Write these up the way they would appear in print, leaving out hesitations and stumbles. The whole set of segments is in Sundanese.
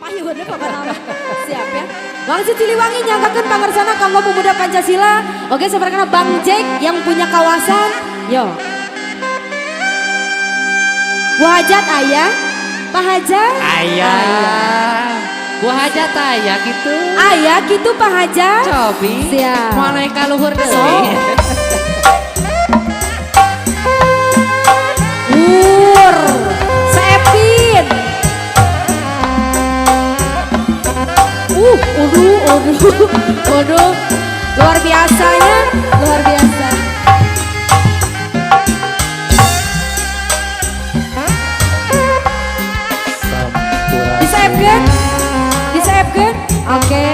Payun pokokna mah. Siap ya. Wangsit Siliwangi nyanggakeun pangersana kanggo pemuda Pancasila. Oke, seperti Bang Jack yang punya kawasan. Yo. Bu Hajat ayah, Pak Hajat. Ayah. Bu Hajat ayah gitu. Ayah gitu Pak Hajat. Cobi. Siap. Mau naik ka luhur deui. So. Ur, Sepin. Uduh, uduh, uduh. Luar biasanya, luar biasa. Diseepkeun? Diseepkeun? Oke.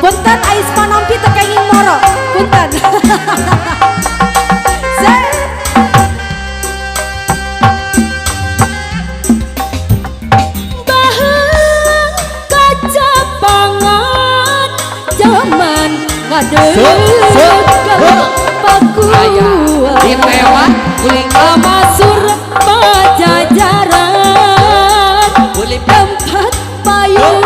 Punten ais panampi teu kenging moro. Punten. Baheula kacapangan jaman ngadeuk pakuan. Ditewak guling Amasur pajajaran tempat payung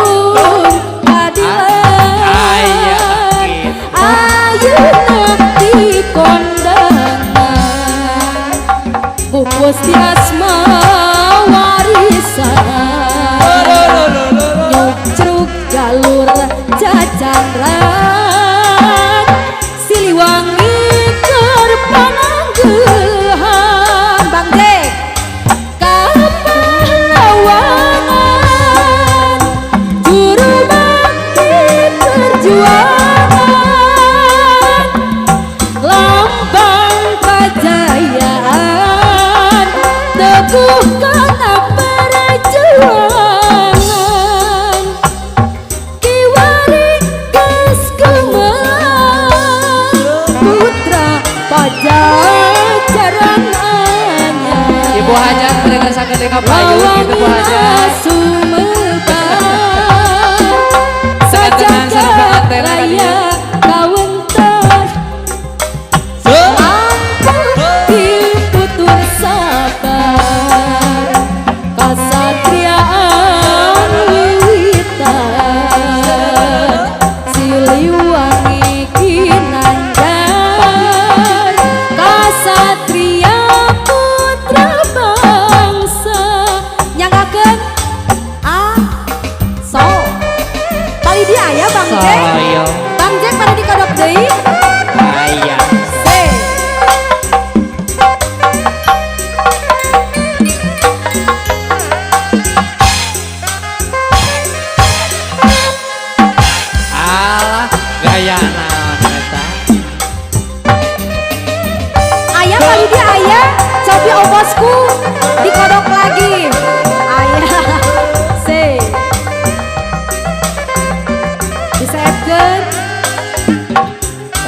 keadilan. Ayeuna di kondangan pupus di asma warisan nyucruk jalur cacandran Siliwangi keur pananggehan. Bang Jack kapahlawanan juru bakti perjuangan lambang kajayaan teguh kana perjuangan kiwari geus gumelar putra Pajajaran anyar. Ibu Hajat pada ngerasa gede ka payun gitu Bu Hajat. Sumebar Sekantenan sareng panganten ka raya dieu. Kawentar lampuh diputur sabar kasatriaan wiwitan Siliwangi kinanjar kasatria putra bangsa. Nyanggakeun A so tali dia aya Bang Jack. Soyo. Bang Jack pada dikodok deui. Aya. C. Alah gaya naon eta. Ayah kali dia ayah, cobi obosku dikodok lagi. Ayah, C. Diseepkeun.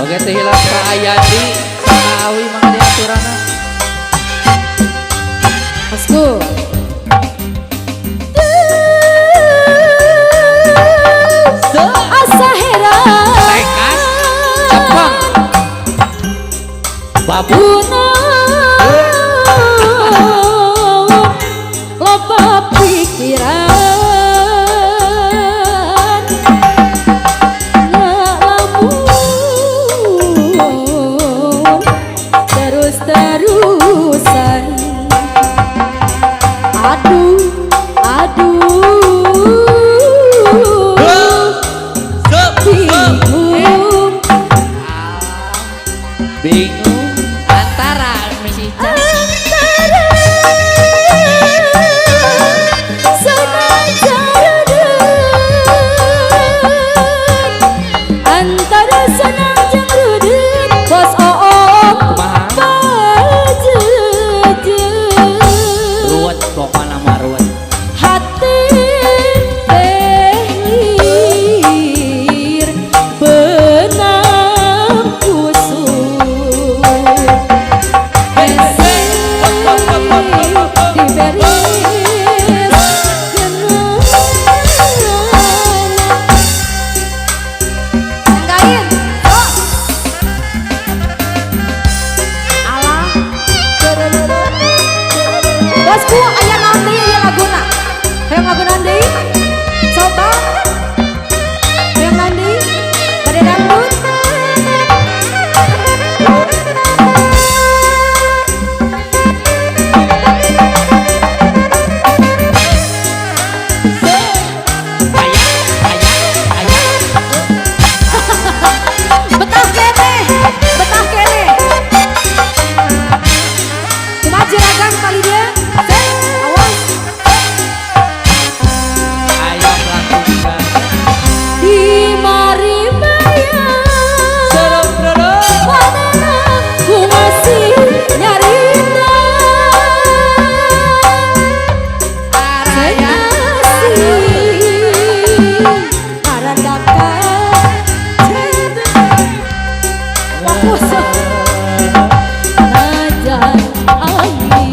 Oke teh hilap ka Ayadi sama Awi mangga diaturana. Bosku. Asa heran. Tekas cepeng. Babu Guna loba pikiran ngalamun terus-terusan. Aduh, aduh, bingung. Bingung antara misi Antara senang jeung rudeut, antara senang jeung rudeut, bos oong kumaha pajejeut. Ruwet pokona mah ruwet. Hati teh lir benang kusut. Bese Angin.